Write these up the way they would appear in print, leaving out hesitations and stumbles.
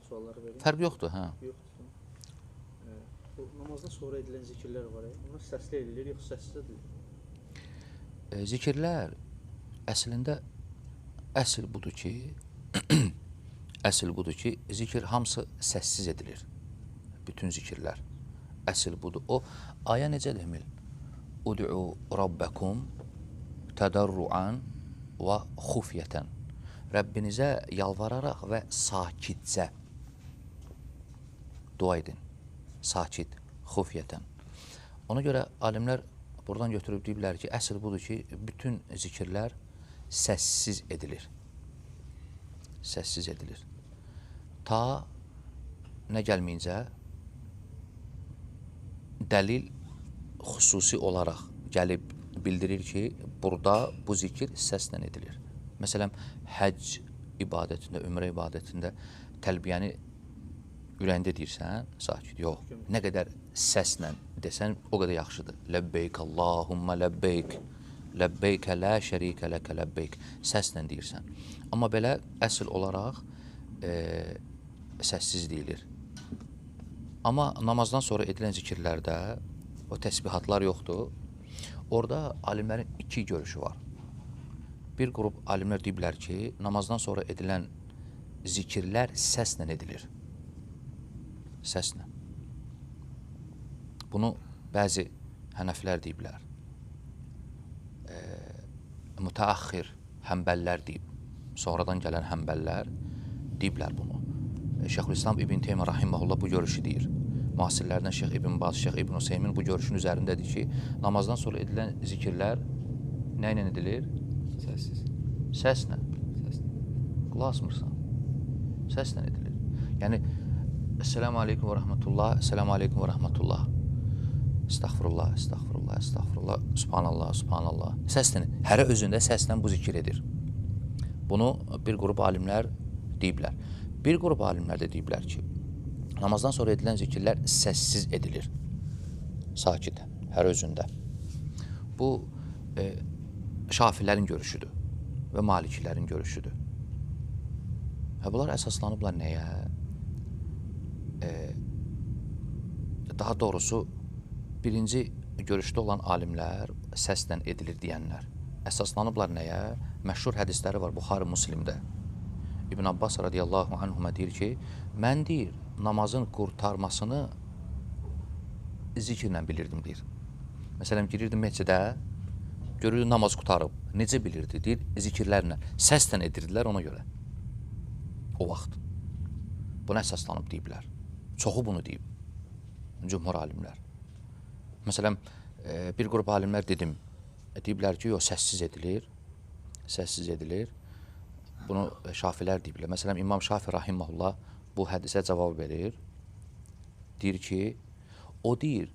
Sualları verin. Fərq yoxdur, hə. Yoxdur. Bu namazdan sonra edilən zikirlər var. Onlar səsli edilir, yoxsa səssiz edilir? Zikirlər əslində əsl budur ki, əsl budur ki, zikir hamısı səssiz edilir. Bütün zikirlər. Əsl budur. O ayə necə demir? Ud'u rabbakum tədarruan və xufyətən. Rəbbinizə yalvararaq və sakitcə dua edin. Sakit, xufyətən. Ona görə alimlər buradan götürüb deyiblər ki, əsl budur ki, bütün zikirlər səssiz edilir. Səssiz edilir. Ta nə gəlməyincə dəlil xüsusi olaraq gəlib bildirir ki, burada bu zikir səslə edilir. Məsələn, həcc ibadətində, ümrə ibadətində təlbiyəni ürəyində deyirsən, sakit, yox. Nə qədər səslə desən, o qədər yaxşıdır. Ləbbeyk, Allahumma ləbbeyk, ləbbeykə lə şərikə ləkə ləbbeyk. Səslə deyirsən. Amma belə əsl olaraq səssiz deyilir. Amma namazdan sonra edilən zikirlərdə o təsbihatlar yoxdur. Orada alimlərin iki görüşü var. Bir qrup alimlər deyiblər ki, namazdan sonra edilən zikirlər səslə edilir. Səslə. Bunu bəzi hənəflər deyiblər. Müteəxxir həmbəllər deyib. Sonradan gələn həmbəllər deyiblər bunu. Şeyxülislam İbn Teymiyyə rahimehullah bu görüşü deyir. Müasirlərdən Şeyx İbn Baz, Şeyx İbn Hüseymin bu görüşün üzərindədir ki, namazdan sonra edilən zikirlər nə ilə edilir? Səssiz. Səslə. Səslə. Qulaq asmırsan. Səslə edilir. Yəni, Esselamu aleykum və rəhmətullah, Esselamu aleykum və rəhmətullah. Estağfurullah, estağfurullah, estağfurullah, subhanallah, subhanallah. Səslə, hərə özündə səslə bu zikir edir. Bunu bir qrup alimlər deyiblər. Bir qrup alimlər də deyiblər ki, namazdan sonra edilən zikirlər səssiz edilir. Sakit, hər özündə. Bu, şafilərin görüşüdür və malikilərin görüşüdür. Hə, bunlar əsaslanıblar nəyə? Daha doğrusu, birinci görüşdə olan alimlər səslə edilir deyənlər. Əsaslanıblar nəyə? Məşhur hədisləri var Buxarı Müslimdə. İbn Abbas radiyallahu anhuma deyir ki, mən deyir, namazın qurtarmasını zikirlə bilirdim, deyir. Məsələn, girirdim məscidə, görürdü namaz qurtarıb. Necə bilirdi? Deyir, zikirlərlə. Səslə edirdilər ona görə. O vaxt. Buna əsaslanıb deyiblər. Çoxu bunu deyib. Cümhur alimlər. Məsələn, bir qrup alimlər dedim, deyiblər ki, yox, səssiz edilir. Səssiz edilir. Bunu şafilər deyiblər. Məsələn, İmam Şafi rahimehullah bu hədisə cavab verir. Deyir ki, o deyir,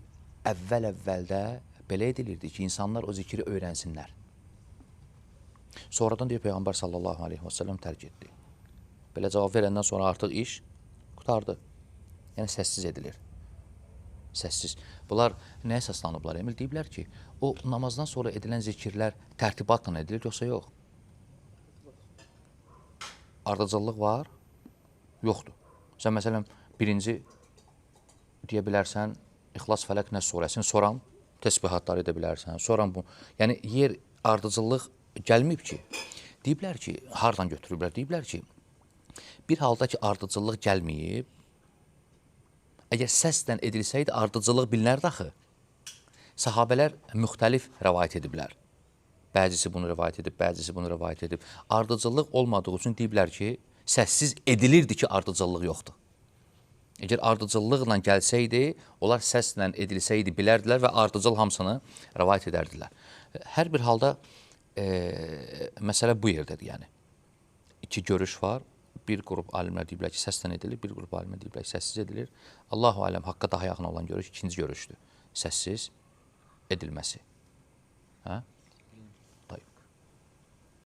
əvvəl-əvvəldə belə edilirdi ki, insanlar o zikri öyrənsinlər. Sonradan deyir, Peyğəmbər sallallahu aleyhi və səlləm tərk etdi. Belə cavab verəndən sonra artıq iş qurtardı. Yəni, səssiz edilir. Səssiz. Bunlar nəyə əsaslanıblar, Emil? Deyiblər ki, o namazdan sonra edilən zikirlər tərtibatla edilir, yoxsa yox? Ardıcıllıq var? Yoxdur. Sən məsələn, birinci deyə bilərsən, İxlas, Fələq, Nəs surəsini, sonra təsbihatları edə bilərsən, sonra bu. Yəni, yer ardıcıllıq gəlməyib ki, deyiblər ki, hardan götürüblər? Deyiblər ki, bir halda ki, ardıcıllıq gəlməyib, əgər səslə edilsəydi, ardıcıllıq bilinərdi axı. Sahabələr müxtəlif rəvayət ediblər. Bəzisi bunu rəvayət edib, bəzisi bunu rəvayət edib. Ardıcıllıq olmadığı üçün deyiblər ki, səssiz edilirdi ki, ardıcıllıq yoxdur. Əgər ardıcıllıqla gəlsəydi, onlar səslə edilsəydi bilərdilər və ardıcıl hamısını rəvayət edərdilər. Hər bir halda məsələ bu yerdədir yəni. İki görüş var. Bir qrup alimlər deyiblər ki, səslə edilir, bir qrup alimlər deyiblər ki, səssiz edilir. Allahu aləm, haqqa daha yaxın olan görüş ikinci görüşdür. Səssiz edilməsi. Hə?